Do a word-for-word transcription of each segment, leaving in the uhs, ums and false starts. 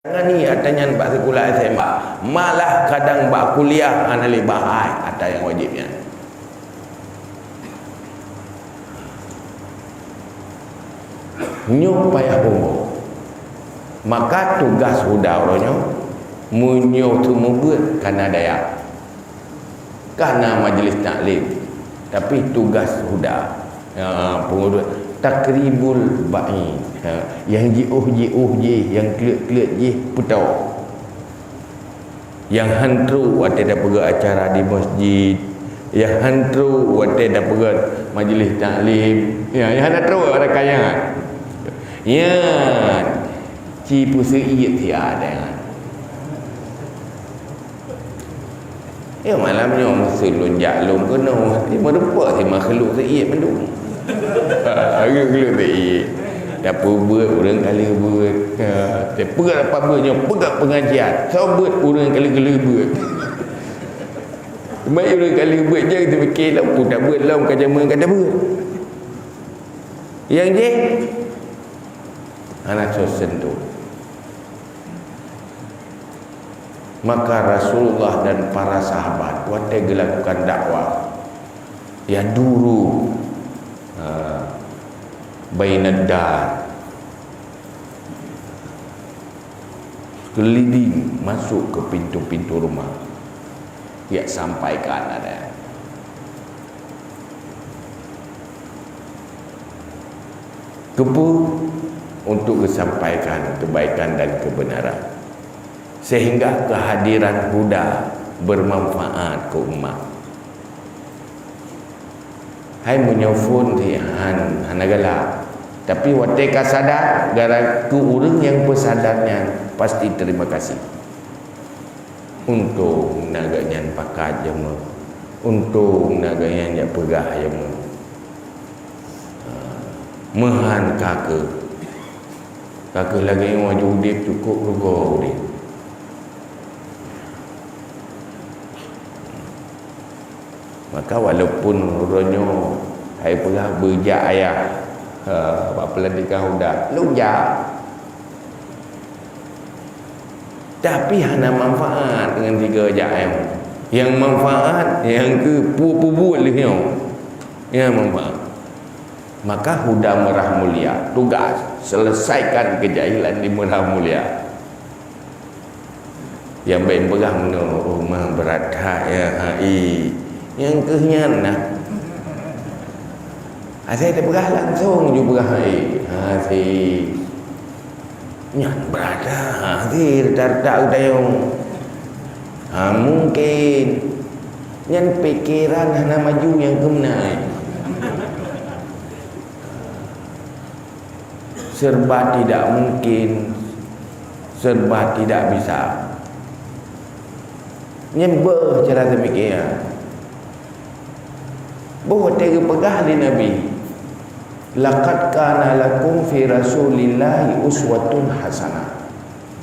Tangani atra nyan bak sikula S M A, malah kadang bak kuliah hana lé bahai atra nyang wajéb nyan. Nyoe payah pungo. Maka tugaih Huda uroe nyoe, meunyoe teumeubeuet kana daya. Kana majlis taklim, tapi tugaih Huda, ha, pengurus takribul ba'i. Ha, nyang jiôh-jiôh jih, nyang kleuet-kleuet jih peutoe. Nyang han trok watée tapeugah acara di masjid, nyang han trok watée tapeugah majlis taklim, ya, nyang hana trok ada kaya. Nyan, ci peuseuiet siat nyan. Ya, malam nyoe meuseuen lôn jak lôn keunoe, tapi meurumpok si makhluk seuiet mandum. Makhluk seuiet. Tapeubeuet ureuëng ka lheueh beuet. Ha, tapeugah apa beuet nyoe, peugah pengajian. Soe beuet ureuëng ka lheueh beuet. Mai ureuëng ka lheueh beuet je teupike lom, peue tabeuet lom ka jameun ka tabeuet. Nyang jih hana soe sentuh. Maka Rasulullah dan para sahabat watée geulakukan dakwah, yaduru, ha, bainad dar, keliling masuk ke pintu-pintu rumah, ya, sampaikan ada. Keupeue? Untuk geusampaikan keubaikan dan keubeunaran, seuhingga keuhadiran Huda beumanfaat keu umat. Hai meunyoe phon sih han, hana galak, tapi watée ka sadar, gara keu ureuëng nyang peusadar nyan pasti terima kasih. Untông na geuhnyan pakat jameun. Untông na geuhnyan jak peugah jameun. Ha, meuhan ka keuh. Ka keuh lagée nyoe aju udeb cukôp rugoe udeb. Maka walaupun uroe nyoe hai peugah beujak ayah, ha, bak peulantikan Huda, lôn jak. Tapi hana manfaat ngon sigoe jak nyoe. Nyang manfaat nyang keu peue peubuet lheueh nyoe. Nyang manfaat. Maka Huda Meurah Mulia, tugas selesaikan keujahilan di Meurah Mulia. Nyang bék peugah meunoe, "Oh, ma brat that, ya, hai." Nyang keuh nyan na. Asai tapeugah langsong ju peugah hai. Ha, si. Nyan brat that, ha, si, retak-retak geutanyoe. Ha, mungken. Nyan pikeran hana maju nyang keuh meunan. Serba tidak mungkin, serba tidak bisa. Nyan beuh cara teumikir. Beuh watée geupeugah lé Nabi, "Laqad kana lakum fi Rasulillahi uswatun hasanah."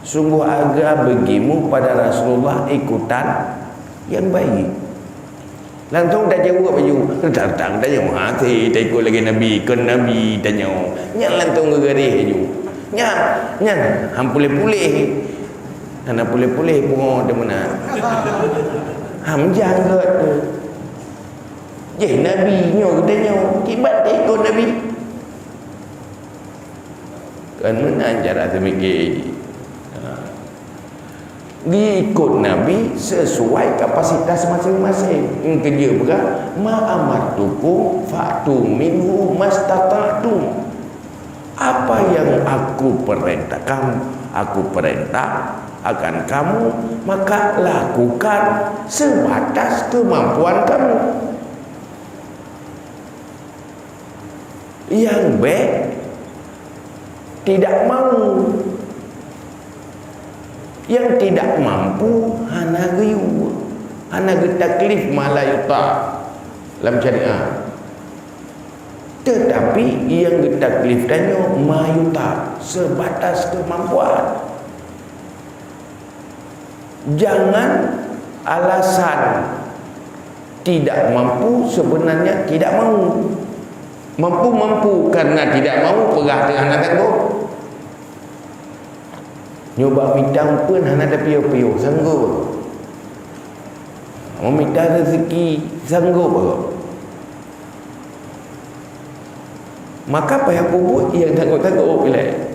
Sungguh ada bagimu pada Rasulullah ikutan yang baik. Langsung tajaweueb laju, "Tang-tang tanyoe hase taikot lagée Nabi, kon Nabi tanyoe." Nyan langsung geugaréh laju. Nyan, nyan, han puléh-puléh. Hana puléh-puléh pungo teuh meunan. Ham janggot tu. Jih Nabi nyoe geutanyoe, kiban taikot Nabi. Kan meunan cara teumikir jih. Ha. Diikot Nabi sesuai kapasitas maséng-maséng. Nyang keujeuet peugah, "Ma amartukum fa'tu minhu mastata'tum." Apa yang aku perintahkan, aku perintah akan kamu, maka lakukan sebatas kemampuan kamu. Nyang bék tidak mau. Nyang tidak mampu hana geuyue, hana geutaklif ma la yuta lam syariat. Tetapi nyang geutaklif tanyoe ma yuta, sebatas kemampuan. Jangan alasan tidak mampu sebenarnya tidak mau. Mampu-mampu karena tidak mau peugah teuh hana sanggob. Nyoe bak mita umpun hana tapiôh-piôh, sanggob. Meumita rezeki, sanggob. Maka payah peubuet nyang sanggob-sanggob ilée.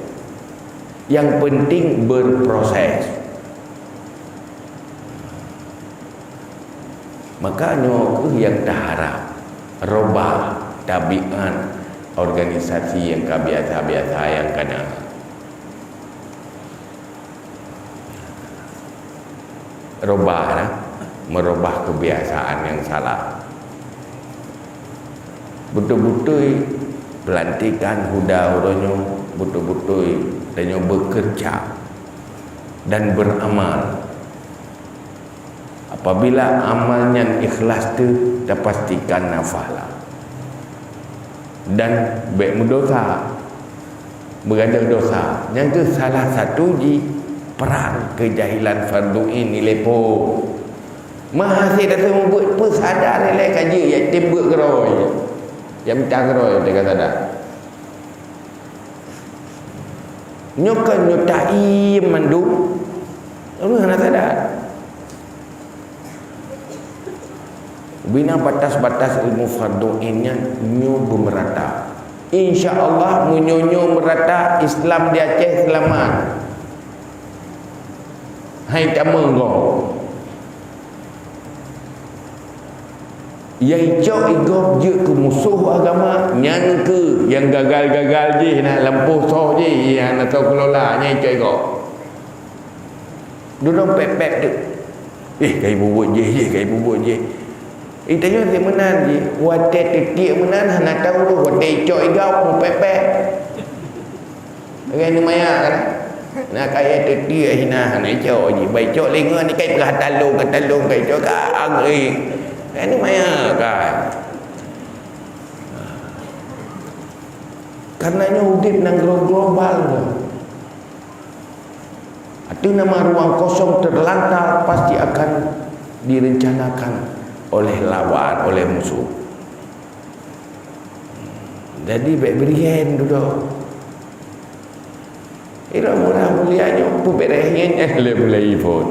Yang penting berproses. Maka nyoe kheueh nyang taharab, robah tabiat organisasi nyang ka biasa-biasa nyang ka na. Robah, nah, meurobah keubiasaan nyang salah. Beutôi-beutôi peulantikan huda uroe nyoe, beutôi-beutôi tanyoe beukeureuja dan beuramal. Apabila amal nyan ikhlas teuh, tapastikan na pahala. Dan bék meudosa, meugadôh dosa. Nyan kheueh salah satu jih peran keujahilan fardu ain ilée phon. Meuhasé tateumeubuet peusadar ilée ka jeuet, ya tem beuet keudroe. Ya mita keudroe teuka sadar. Nyoe kan nyoe taiem mandum, ureuëng hana sadar. Bina batas-batas ilmu fardu ain nyan nyoe beumeurata. Insya Allah, meunyoe nyoe meurata, Islam di Aceh seulamat. Hai tamong gob. Nyang icok igob jeuet keu musoh agama, nyan kheueh nyang gagal-gagal jih na lampôh soh jih, nyang hana teukelola, nyan icok igob. Dudoe pép-pép teuk. Eh, ka ibubuet jih, eh, ka ibubuet jih. Itanyoe si meunan jih, watée teutiek meunan hana taurôh, watée icok igob meupép-pép. Lagée neumaya kan? Na kayée teutiek hina, hana icok jih. Bai cok lé ngon ikai peugah talong, ka talong, ka icok ka angri. Lagée neumaya kan? Karena nyoe udeb nanggroe global. Ateueh nama ruang kosong terlantar pasti akan direncanakan oleh lawan, oleh musuh. Jadi bék berihen dudoe. Ira murah mulia nyoe peubéréh nyan lé mulai phon.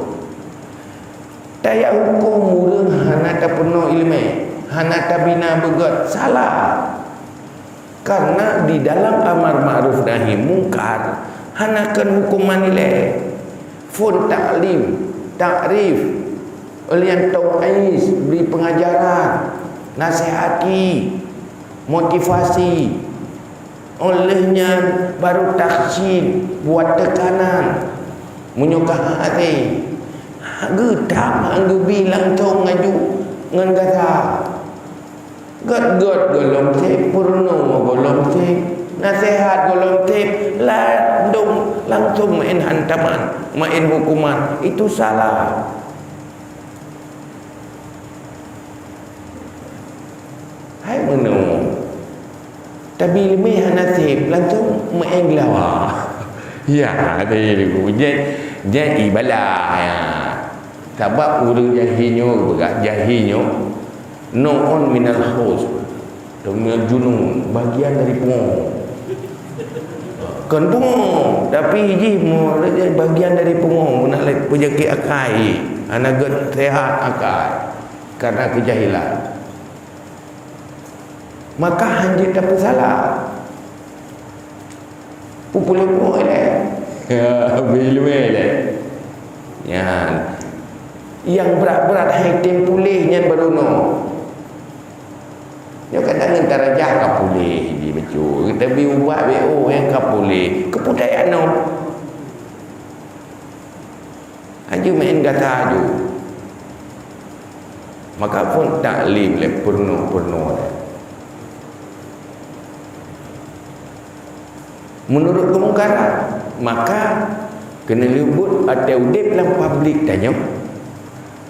Taya huköm ureuëng hana tapeunoh iéleumé, hana tabina beugét, salah. Karena di dalam amar ma'ruf nahi mungkar hana kheun huköman ilée. Phon taklim, takrif, ulian tau'is, bri peungajaran, nasihati, motivasi. Óh lheueh nyan baru takhsin, buat teukanan. Meunyoe ka hase, geutam han geubi langsong aju ngon gata. Gét-gét gohlom sép, peurunoe gohlom sép, naseuhat gohlom sép, ladom langsong meu'en hantaman, meu'en huköman. Itu salah. Hai meunoe. Tabi leumeh hana sép, langsong meu'en geulawa. Ya, tadi lagu. Jai, jai ibalah, ya. Sabab ureuëng jahil nyoe, beugah jahil nyoe, nau'un minal huzn. Deungon junun, bagian dari pungo. Kon pungo, tapi jih mu-, bagian dari pungo, meunan lé penyakit akai, hana gét sehat akai karena kejahilan. Maka hanjeuet tapeusalah. Peupuléh pungo ilée. Ya, beuiéleumé ilée. Nyan. Nyang brat-brat hai tem puléh nyan baru noe. Nyoe kadang ngon tarajah ka puléh di bacut. Geutabri ubat W O nyang ka puléh. Keupeue taya noe? Aju meu'en gata aju. Maka phon taklim lé peurunoe-peurunoe lé. Meunurot keumungkaran, maka keuneulheueh buet watée udeb lam publik tanyoe,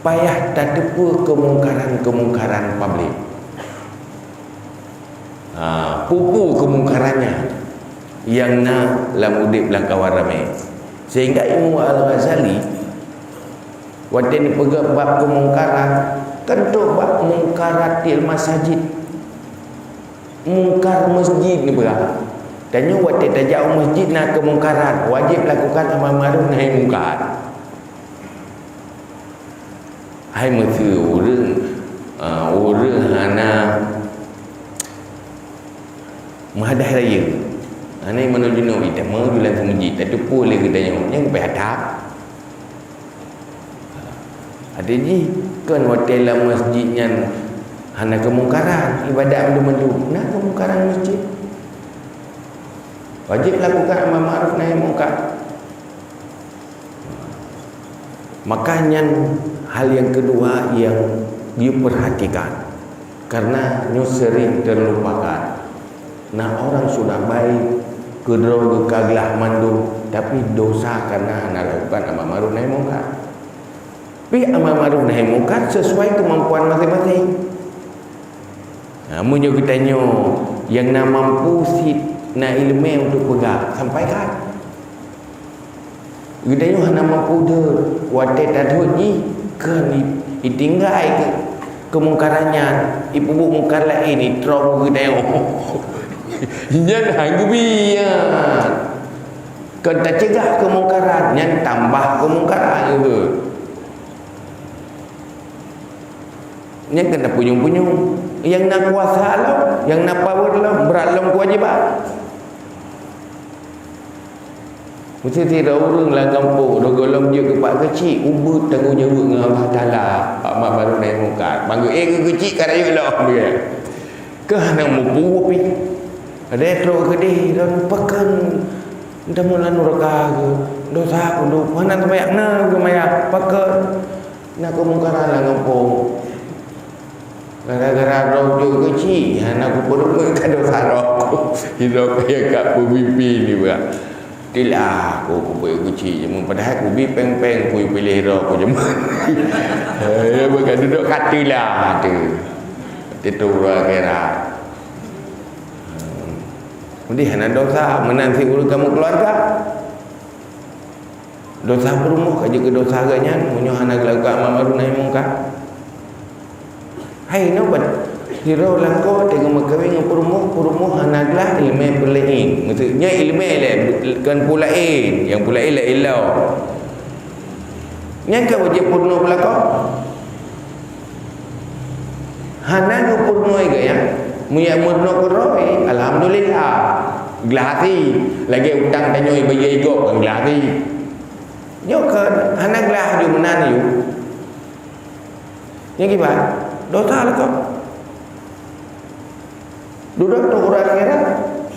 payah tateupeue keumungkaran-keumungkaran publik. Ha, peue-peue keumungkaran nyan nyang na lam udeb lam kawan ramé. Sehingga Imam Al-Ghazali, watée neupeugah bab keumungkaran, kan trok bab mungkaratil masajid. Mungkar masjid neupeugah. Tanyoe watée tajak u masjid na keumungkaran, wajéb lakukan amar ma'ruf nahi mungkar. Hai meuseu ureuëng, ah, ureuëng hana meuhadah rayeuk, hana iman junub, itamong ju lam masjid, tateupeue lé geutanyoe, nyan payah that. Adak jih, kon watée lam masjid nyan hana keumungkaran, ibadat mandum-mandum, na keumungkaran masjid. Wajéb lakukan amar ma'ruf nahi mungkar. Maka nyan hal nyang keudua nyang diperhatikan, karena nyoe sering terlupakan. Na orang sudah baik, keudroe geuka glah mandum, tapi dosa karena hana lakukan amar ma'ruf nahi mungkar. Pi amar ma'ruf nahi mungkar sesuai kemampuan masing-masing. Nah, meunyoe geutanyoe nyang na mampu cit na iéleumé untuk peugah, sampaikan. Geutanyoe hana mampu deuh, watée tadhôt jih keu itinggai keu keumungkaran nyan, ipeubuet mungkar laén, itroe geutanyoe. Nyan han geubi nyan. Kon tacegah keumungkaran, nyan tambah keumungkaran geuh. Nyan keuneuk punyueng-punyueng. Nyang na kuasa lom, nyang na power lom, brat lom keuwajiban. Meuseuti droe ureuëng lam gampông, droe gohlom jeuet keu Pak Keuchik, ubit tanggong jaweueb ngon Allah Taala, Pak Mat Baru Naimungkar. Manggeu, "Eh, keu Keuchik ka rayeuk lom," ya. Keu hana mupu pih. Ada trok keudeh, dan pekan. Entah meunan nuraka ke, dosa kulu, mana sembahyang, na sembahyang, pekan. Na keumungkaran lam gampông. Gara-gara droe jok Keuchik, hana kupeurumoh ka dosa droe. Hidup ya kat pemimpin ni, bah. Tilah aku kupeu Keuchik je, padahal kubi peng-peng, ku piléh droe ku je. Ya, bukan duduk katilah tu. Titu urang kira. Jadi hana dosa, meunan si ureuëng kamu keluarga. Dosa peurumoh ka jeuet keu dosa geuh nyan, meunyoe hana geulakukan amar ma'ruf nahi mungkar. Hai, nobat. Sidroe langkoe teungoh meukawen ngon peurumoh, peurumoh hana glah iéleumé peulaén. Maksudnya iéleumé lé, kon peulaén, nyang peulaén lé ilong. Nyan ka wajéb peurunoe beulakon. Hana geupeurunoe gaya, meunyoe meurunoe keudroe, alhamdulillah. Glah até, lagée utang tanyoe ibayeue igob kan glah até. Nyoe kan hana glah ju meunan ju. Nyang kiban, dosa lakoe. Dudoe tu uroe akhirat,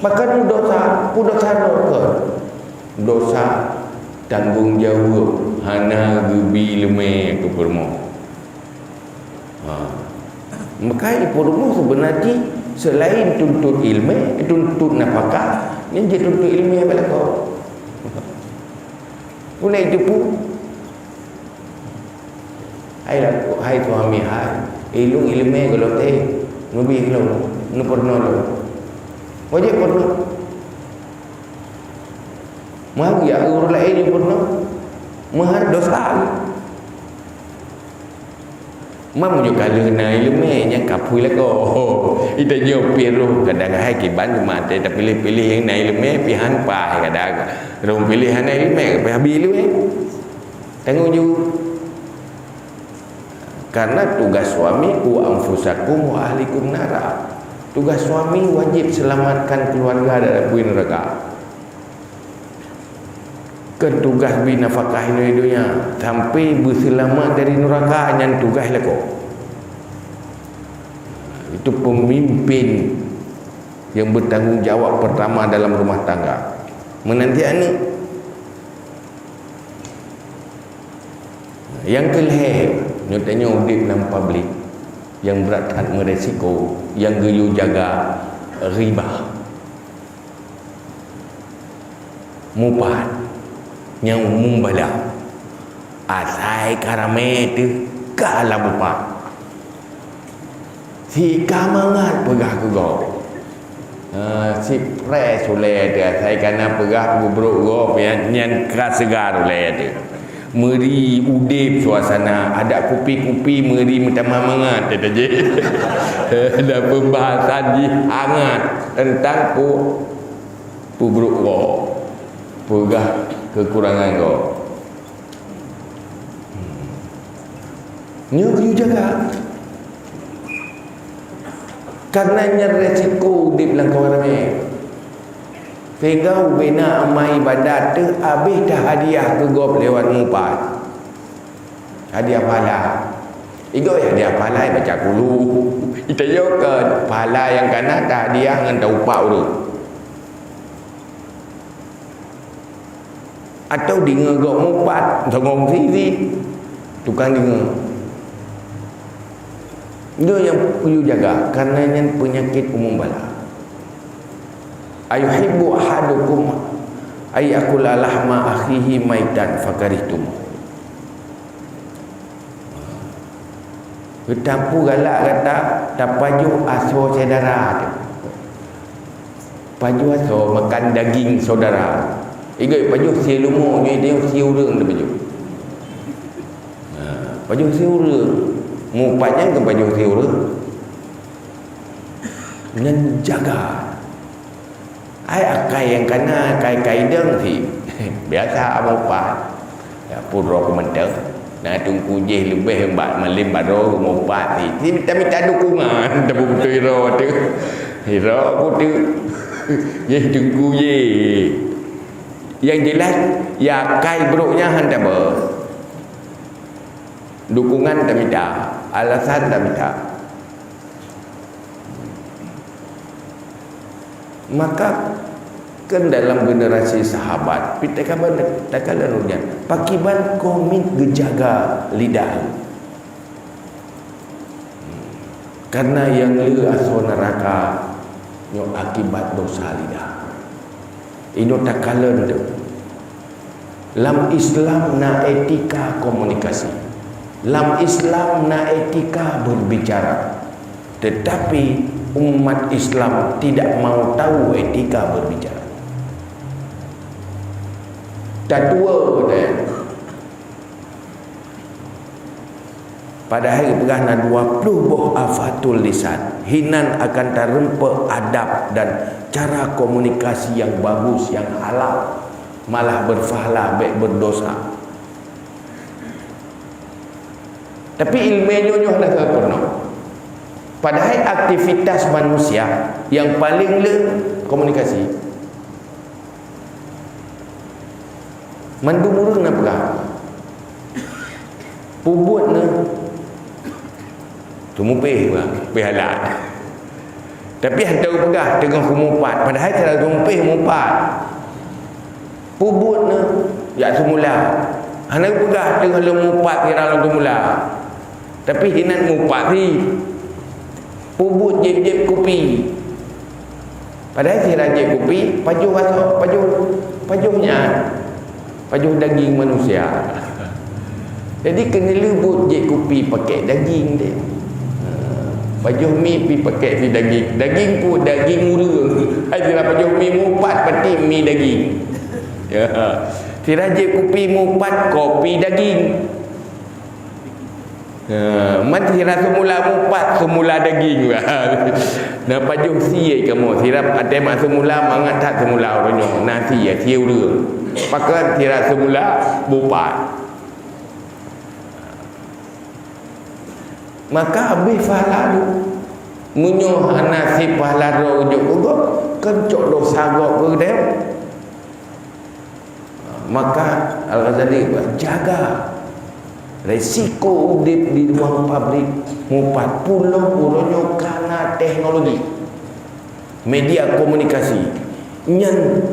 pakon dosa, peue dosa droe? Dosa tanggong jaweueb hana geubi iéleumé keu peurumoh. Ha. Maka peurumoh seubeuna jih selain tuntut iéleumé, tuntut nafakah, nyan jituntut iéleumé bak lakoe. Ulée jiteupeu. Hai lakoe, hai suami hai, ilong iéleumé gohlom teuh, neubi lom, neupeurunoe lom. Wajéb peurunoe. Meuhai ya ureuëng laén jipeurunoe. Meuhai dosa. Meunyoe ka lheueh na iéleumé, nyan ka phui lakoe. Ita nyoe pih roh kadang hai kiban maté, tapiléh-piléh nyang na iéleumé pih han paih kadang. Roh piléh hana iéleumé, pih habéh iéleumé. Tanggong jaweueb. Karena tugas suami, "Qu anfusakum wa ahlikum nara." Tugas suami wajib selamatkan keluarga dari api neraka. Keu tugas bi nafakah inoe donya, sampai beuseulamat dari nuraka, nyan tugas lakoe. Itu pemimpin yang bertanggung jawab pertama dalam rumah tangga. Meunan cit aneuëk. Nyang keu lhée, nyoe tanyoe udeb lam publik, nyang brat that meuresiko, nyang geuyue jaga, riba. Mupat, nyang umum bala. Asai ka ramé teuh ka lam mupat. Si ka mangat peugah keu gob. Ha, si fresh ulée teuh, asai ka na peugah keu brok gob, nyan, nyan ka seugar ulée teuh. Meuri udeb suasana, adak kupi-kupi meuri meutamah mangat, kata jih. Dan pembahasan jih hangat tentang ku-, Peubrok gob, peugah keukurangan gob. Nyoe keuneuk jaga. Karena nyan resiko udeb lam kawan ramé. Sehingga ubena amal ibadat teuh habéh tahadiah keu gob lewat mupat. Hadiah pahala. Igoe hadiah pahala baca kulu. Ita yoke pahala nyang kana tahadiah ngon taupak ureuëng. Atau deungoe gob mupat, songong sisi tukang deungoe. Nyoe nyang perlu jaga, karena nyan penyakit umum bala. Ayuhibbu ahadukum ayyakula lahma akhihi maitan fakarihtumuh. Geutampu galak gata tapajoh asoe syedara teuh. Pajoh asoe makan daging saudara. Igoe pajoh sie leumo nyoe teuh sie ureuëng tapajoh. Ha, pajoh sie ureuëng. Mupat nyan keu pajoh sie ureuëng. Nyan jaga. Ai akai nyang kana, akai kaidong si biasa mupat. Ya pun roh keumeunteuk. Na teungku jih leubeh bak malem baroe mupat si. Si mita-mita dukungan tapi beutôi iro teuh. Iro ku teuh. Jih teungku jih. Yang jelas ya akai broknya han tabeuh. Dukungan tamita, alasan tamita. Maka kan dalam generasi sahabat, pi takalon, takalon nyan, pakiban komit geujaga lidah. Karena nyang le asoe neuraka nyoe akibat dosa lidah. Inoe takalon teuh. Lam Islam na etika komunikasi. Lam Islam na etika berbicara. Tetapi umat Islam tidak mau tahu etika berbicara. Tatuo deh. Padahai geupeugah na dua ploh boh afatul lisan. Hinan akan tareumpok adab dan cara komunikasi yang bagus, yang halal, malah berpahala, bék berdosa. Tapi ileumé nyoe nyoe hana peunoh. Padahai aktivitas manusia yang paling le komunikasi. Mandum ureuëng na peugah. Pubuet na. Teumupéh bah, pih alat. Tapi hana peugah teungoh kumupat, padahai cara teumupéh mupat. Pubuet na, jak seumula. Hana peugah teungoh lom mupat kira lom seumula. Tapi hinan mupat si. Pubuet jép-jép kupi. Padahai sira jép kupi, pajoh asoe, pajoh, pajoh nyan. Pajoh daging manusia. Jadi keuneuleubuet jép kupi pakai daging deh. Pajoh mi pi pakai si daging. Daging pun daging ureuëng. Hai sira pajoh mi mupat pati mi daging. Ya. Sira jép kupi mupat kopi daging. Ha, man sira seumula mupat, seumula daging. Na pajoh sie kamoe, sira até mak seumula mangat that seumula uroe nyoe. Na sie, sie ureuëng. Pakon sira seumula mupat. Maka habéh pahala tu. Meunyoe hana si pahala droe jok keu gob, kan cok dosa gob keu geutanyoe. Maka Al-Ghazali jaga resiko udeb di ruang publik, mupat pulo uroe nyoe kana teknologi, media komunikasi nyan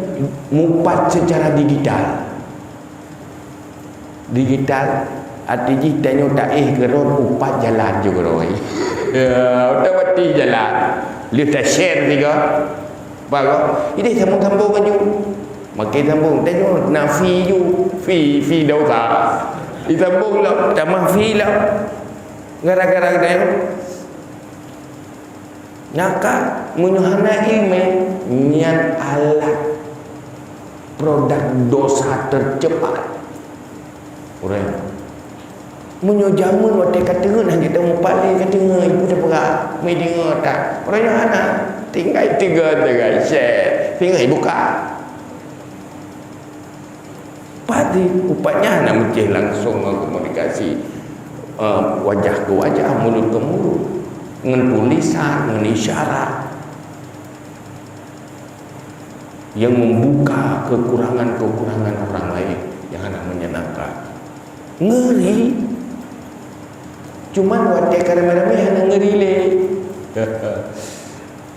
mupat secara digital. Digital, arti jih tanyoe taéh keurot upat jalan ju keuroi. Ya, utak batih jalan. Lheueh ta-share tiga. Bagoe, ideh sambong-sambong laju. Makai sambong, tanyoe na fee ju, fee, fee dosa. Disambong lom, tamah fee lom. Gara-gara geutanyoe. Nyaka, meunyoe hana iéleumé, nyan alat produk dosa tercepat. Ureuëng. Meunyoe jameun watée ka teungeut hana jiteumu paléng ka teungeut, ibu teupeugah, meudeungoe that. Uroe nyoe hana, tinggai tiga, tinggai set, tinggai buka. Upatnya hana meucéh langsung ngon komunikasi, eh, wajah ke wajah, mulut ke mulut, ngon tulisan, ngon isyarat, yang membuka kekurangan-kekurangan orang lain yang hana menyenangkan. Ngeri. Cuman watée ka ramé-ramé hana ngeri lé.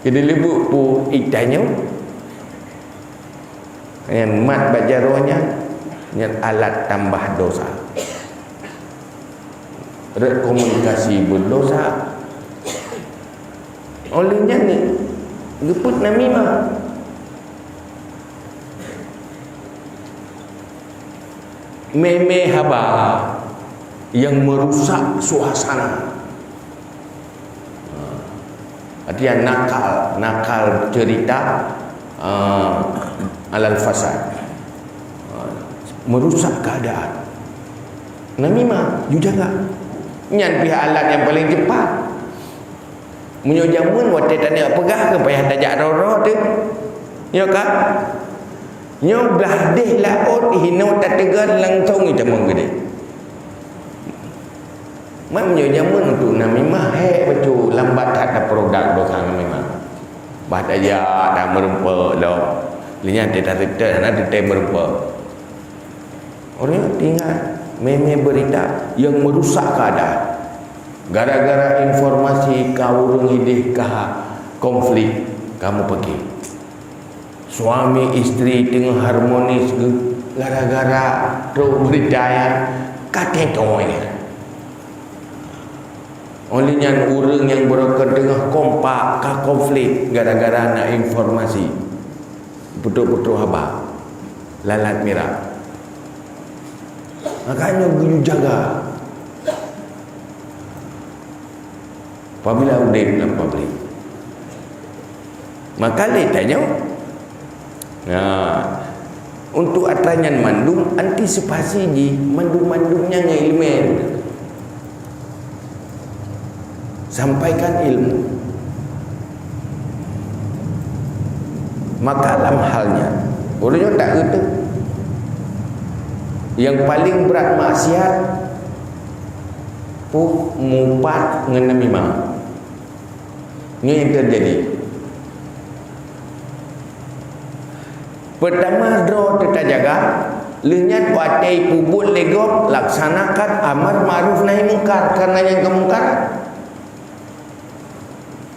Jadi leubeh pu itanyoe. Nyan mat bak jaroe nyan, nyan alat tambah dosa. Rot komunikasi berdosa. Oleh nyan ni, geupeuet namimah. Mé-mé haba yang merusak suasana. Artinya nakal, nakal cerita, ah, alal fasad. Ah, merusak keadaan. Namimah, you jaga. Nyan pih alat yang paling cepat. Meunyoe jameun watée taneuk peugah keu payah tajak rot-rot teuh. Nyoe ka? Nyoe blah deh laôt hinoe tateugon langsong itamong keudeh. Man meunyoe jameun untuk namimah, hék bacut lambat that tapeureudak dosa namimah. Bah tajak dah meurumpok lom. Lé nyan teuh taseutôt hana teuntée meurumpok. Orang tinggal meme berita yang merusak keadaan. Gara-gara informasi ka ureuëng ideh ka konflik, kamu pergi. Suami istri tengah harmonis ke gara-gara trok berita yang ka tengok. Oleh nyan ureuëng yang beureukat tengah kompak ka konflik gara-gara na informasi. Putôk-putôk haba lalat mirah. Makanya geuyue jaga apabila udeb lam publik. Maka lé tanyoe, nah, untuk atra nyan mandum antisipasi jih mandum-mandum nyan ngon ileumèe. Sampaikan ilmu. Maka lam hal nyan, ureuëng nyoe tak euteuk. Yang paling berat maksiat, puh mupat ngon namimah. Nyoe yang terjadi. Pertama, droe teuka jaga, lheueh nyan watée peubuet lé gob laksanakan amar ma'ruf nahi mungkar, karena nyang keumungkaran.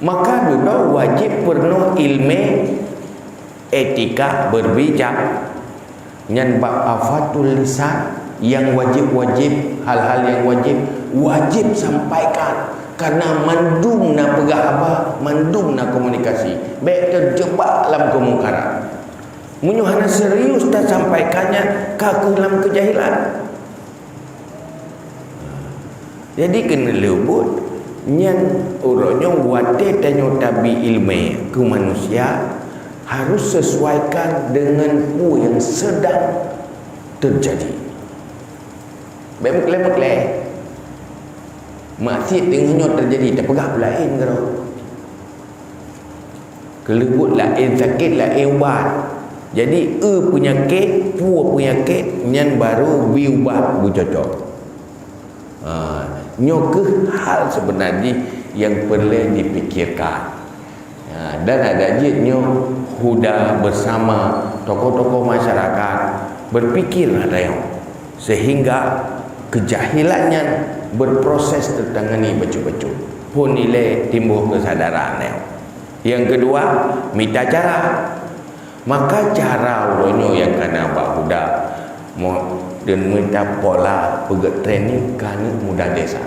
Maka dudoe wajéb peurunoe ilmé etika berbicara. Nyan bab afatul lisan yang wajéb-wajéb, hal-hal yang wajéb, wajéb sampaikan. Karena mandum na peugah haba, mandum na komunikasi. Bék terjebak lam keumungkaran. Meunyoe hana serius tasampaikannya, ka keuh lam keujahilan. Jadi keuneulheueh buet nyan uroe nyoe watée tanyoe tabi ileumé keu manusia harus sesuaikan dengan peue yang sedang terjadi. Bék meuklé-meuklé. Maksiet teungoh nyoe terjadi, tapeugah peue laén keudroe. Keuleubut laén sakét, laén ubat. Jadi, eu peunyakét, pue peunyakét, nyan baru bi ubat beucocok. Ha, nyoe keuh hal sebenarnya yang perlu dipikirkan. Ha, dan ada jeuet nyoe Huda bersama tokoh-tokoh masyarakat berpikir ada yang sehingga kejahilan nyan berproses tertangani bacut-bacut. Pun ilée timbul kesadaran nyoe. Yang kedua, mita cara. Maka cara uroe nyoe nyang kana bak Huda mo-, dan mita pola peugét training keu aneuk muda desa.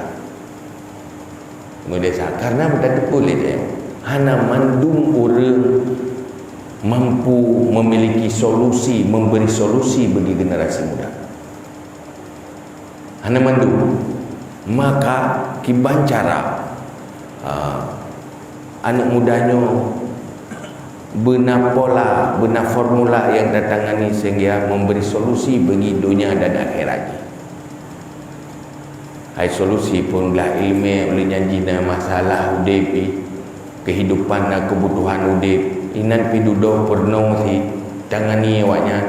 Muda desa, karena muda teupeu lé dia, hana mandum ureuëng mampu memiliki solusi, memberi solusi bagi generasi muda. Hana mandum. Maka kiban cara, ah, aneuk muda nyoe beuna pola, beuna formula nyang tatangani sehingga memberi solusi bagi donya dan akhirat jih. Hai solusi pun glah ileumé uleh nyan jih na masalah udeb pih. Kehidupan dan kebutuhan udeb, inan pih dudoe peurunoe sit tangani awaknyan.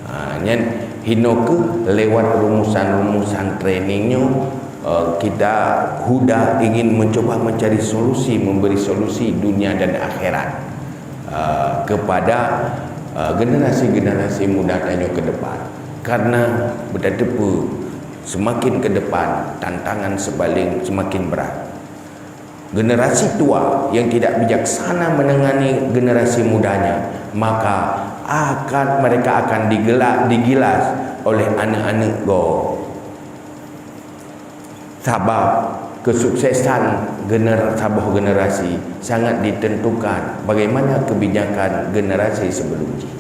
Ha, nyan Hinoe keuh lewat rumusan-rumusan training nyoe, eh, kita Huda ingin mencoba mencari solusi, memberi solusi dunia dan akhirat, eh, kepada, eh, generasi-generasi muda tanyoe ke depan. Karena beutateupeue, semakin ke depan, tantangan sebaling semakin berat. Generasi tua yang tidak bijaksana menangani generasi mudanya, maka akan, mereka akan digela-, digilas oleh aneuk-aneuk goe. Sabab kesuksesan gener-, saboh generasi sangat ditentukan bagaimana kebijakan generasi sebelum jih.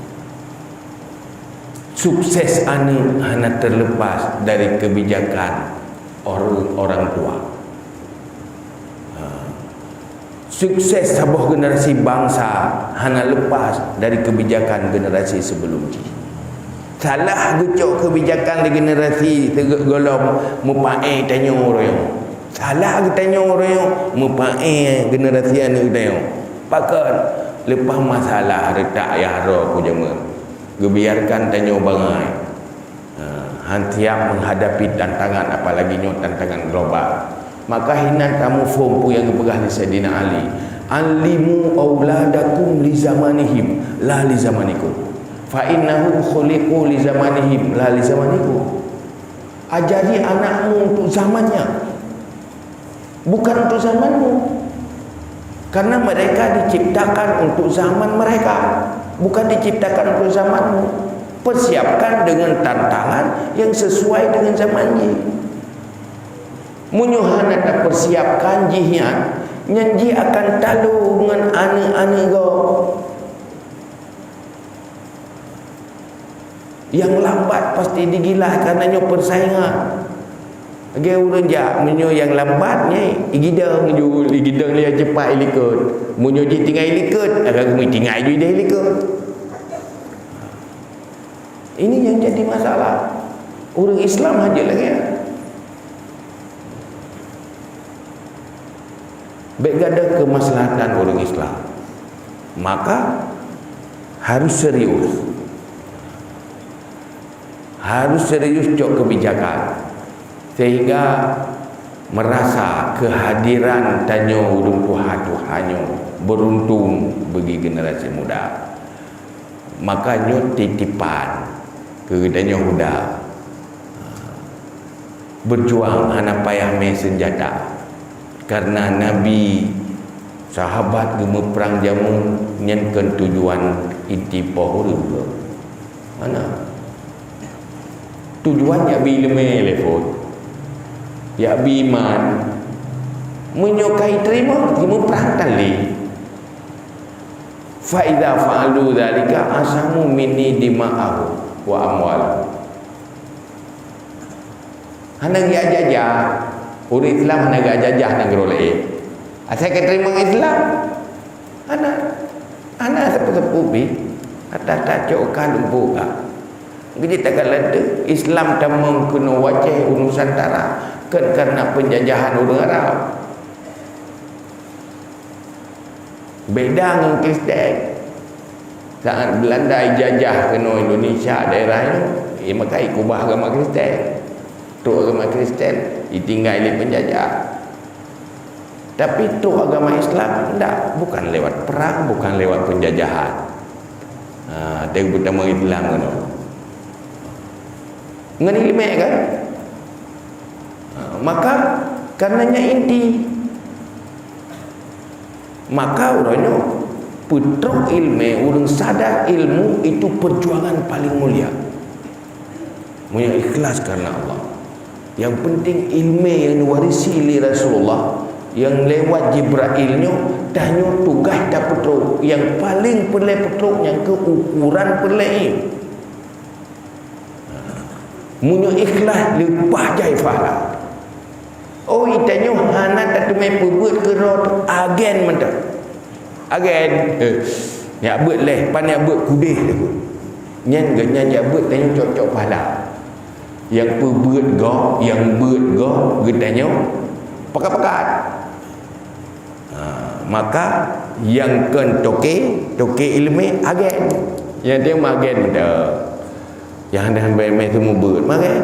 Sukses aneuk hana terlepas dari kebijakan orang, orang tua. Ha. Sukses saboh generasi bansa hana lepas dari kebijakan generasi sebelum jih. Salah geucok kebijakan di generasi teugeulom, meupaéh tanyoe uroe nyoe. Salah geutanyoe uroe nyoe, meupaéh generasi aneuk tanyoe. Pakon? Leupah masalah reutak yah droe ku jameun. Geubiarkan tanyoe bangai. Ha, han siap menghadapi tantangan, apalagi nyoe tantangan global. Maka hinan tamuphom peue nyang geupeugah lé Saidina Ali, "Allimu auladakum li zamanihim, la li zamanikum. Fa innahum khuliqu li zamanihim, la li zamanikum." Ajari anakmu untuk zamannya, bukan untuk zamanmu. Karena mereka diciptakan untuk zaman mereka, bukan diciptakan untuk zamanmu. Persiapkan dengan tantangan yang sesuai dengan zaman jih. Meunyoe hana tapersiapkan jih nyan, nyan jih akan talo ngon aneuk-aneuk gob. Nyang lambat pasti digilah, karena nyoe persaingan. Lagèe ureueng jak, meunyoe nyang lambat nyan, igidong ju, igidong lé nyang cepat ilikot. Meunyoe jih tinggai ilikot, akan geumeutinggai ju ideh ilikot. Ini yang jadi masalah. Ureueng Islam hana jeuet lagèe nyan. Bèk gadôh keumaslahatan ureueng Islam. Maka harus serius. Harus serius cok kebijakan. Sehingga merasa kehadiran tanyoe ureueng tuha-tuha nyoe beruntung bagi generasi muda. Maka nyoe titipan keu geutanyoe Huda. Berjuang hana payah mè seunjata. Karena Nabi, sahabat geumeuprang jameun nyan kon tujuan inti poh ureueng. Hana. Tujuan jak bi ileumèe lé phon. Jak bi iman. Meunyoe ka iteurimong, geumeuprang tan lé. Fa idza fa'alu dzalika asamu minni dima'ahum wa amwalahum. Hana geujak jajah. Ureueng Islam hana geujak jajah nanggroe laén. Asai ka teurimong Islam, hana, hana sapeue-sapeue pih. Ata-ata cok ka lumpok ka. Geujak takalon teuh Islam tamong keunoe u Aceh, u Nusantara, kon karena penjajahan ureueng Arab. Beda ngon Kristen. Saat Belanda ijajah keunoe Indonesia daerah nyoe, eh, maka ikubah agama Kristen. Trok agama Kristen, itinggai lé penjajah. Tapi trok agama Islam, ndak, bukan lewat perang, bukan lewat penjajahan. Ha, dia beutama Islam keunoe. Ngon ileumèe kan? Ha, maka, karenanya inti. Maka uroe nyoe, peutrok ileumèe, ureueng sadar ilmu itu perjuangan paling mulia. Meunyoe ikhlas karena Allah. Yang penting ileumèe nyang diwarisi lé Rasulullah, nyang lewat Jibrail nyoe, tanyoe tugaih tapeutrok. Nyang paling peureulèe peutrok nyang keu ukuran peureulèe. Meunyoe ikhlas, leupah jai pahala. Oh, itanyoe hana tateumé peubuet keudroe, agen mantong. Agen. Eh, nyak beuet lé, pan nyak beuet kudeh lé. Nyan geuh nyan jak beuet, tanyoe cok-cok pahala. Nyang peubuet gob, nyang beuet gob, geutanyoe pakat-pakat. Ha, maka nyang kon toke, toke ileumèe agen. Nyang teuh magen dah. Nyang hana mé-mé teumeubeuet, magai.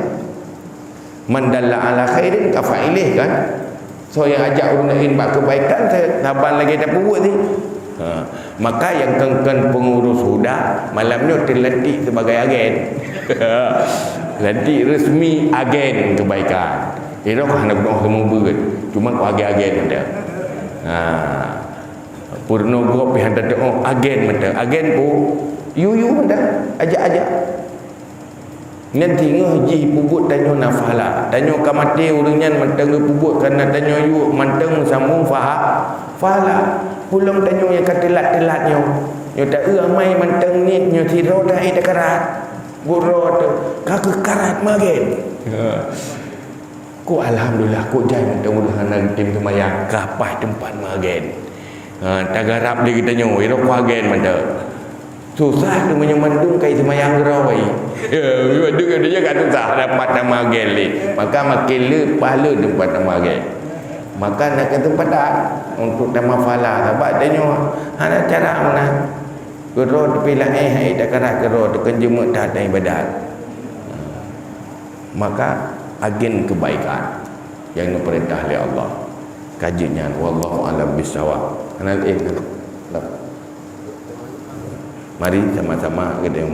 Man dalla ala khairin ka fa'ilih, kan? Soe nyang ajak ureuëng laén bak keubaikan, sa-, saban lagée tapeubuet jih. Ha. Maka nyang kon-kon peungurus huda, malam nyoe teulantik sibagai agen. Lantik resmi agen keubaikan. Irok hana geudoh teumeubeuet, cuma ku agen-agen mantong. Ha. Peurunoe gob pih hana teuoh agen mantong. Agen peue? Yue-yue mantong, ajak-ajak. Nyan singoh jih peubuet tanyoe na pahala. Tanyoe ka maté ureuëng nyan mantong geupeubuet, kareuna tanyoe yue mantong meusambong paha-, pahala. Peulom tanyoe nyang ka teulat-teulat nyoe. Nyoe ta-eu amai mantong niet nyoe sidroe ta-, eh, takarat. Buet droe teuh ka keuh karat magen. Ya. Kok alhamdulillah, kok jai mantong ureuëng hana geutem seumayang, ka paih teumpat meuagen. Ha, tagarab lé geutanyoe, irok meuagen mantong. Susah teuh meunyoe mandum kai seumayang keudroe. Mandum ka susah dapat tameuagen lé. Maka makin le pahala teumpat tameuagen. Maka na keuseumpatan untuk tamah pahala, sabab tanyoe hana cara meunan. Keudroe teupih laén hai takarat keudroe teukeun jeumeuk that dan ibadat. Maka agen keubaikan nyang neupeurintah lé Allah. Ka jeuet nyan, wallahu a'lam bissawab. Hana, eh, hana. Mari sama-sama kita